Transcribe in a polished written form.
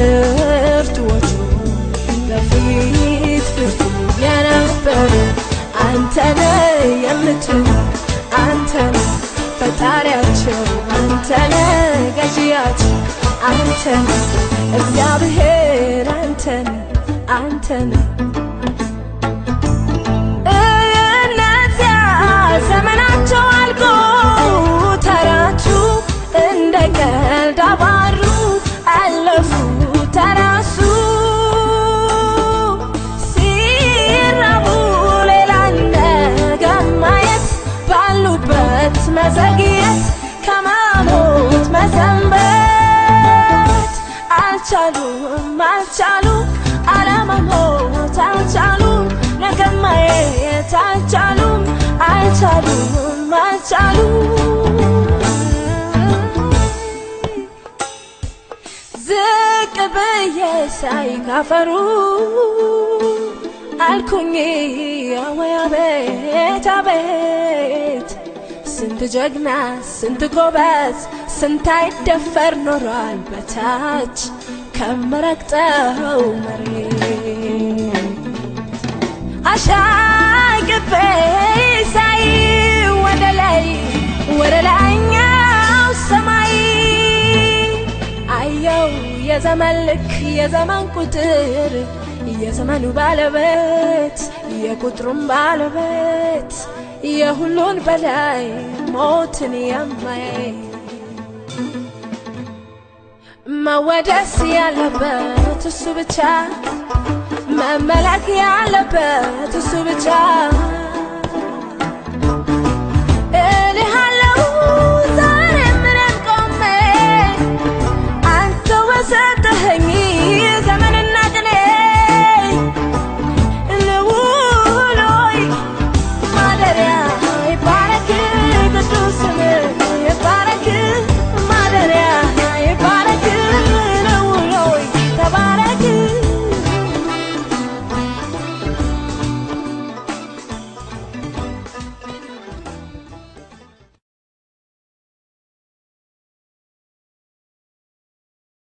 ብርቱዎቹ በፊት ብርቱ የነበሩ አንተነ የምትኖር፣ አንተነ ፈጣሪያቸው፣ አንተነ ገዢያቸው፣ አንተነ እግዚአብሔር፣ አንተነ አንተነ። እነዚያ ዘመናቸው አልቆ ተራቱ እንደ ቀልድ አባሩ አለፉ ተራሱ። ሲራቡ ሌላ ነገር ማየት፣ ባሉበት መዘግየት፣ ከመሞት መሰንበት አልቻሉም አልቻሉም፣ አለመሞት አልቻሉም፣ ነገ ማየት አልቻሉም አልቻሉም አልቻሉም። ዝቅ ብዬ ሳይ ካፈሩ አልኩኝ አወይ አቤት አቤት፣ ስንት ጀግና ስንት ጎበዝ ስንት አይደፈር ኖሯል በታች ከምረግጠው መሬት። አሻቅቤ ሳይ ወደ ላይ ወደ ላይኛው ሰማይ አየው የዘመን ልክ የዘመን ቁጥር፣ የዘመኑ ባለቤት የቁጥሩም ባለቤት፣ የሁሉን በላይ ሞትን የማያይ። መወደስ ያለበት እሱ ብቻ፣ መመለክ ያለበት እሱ ብቻ።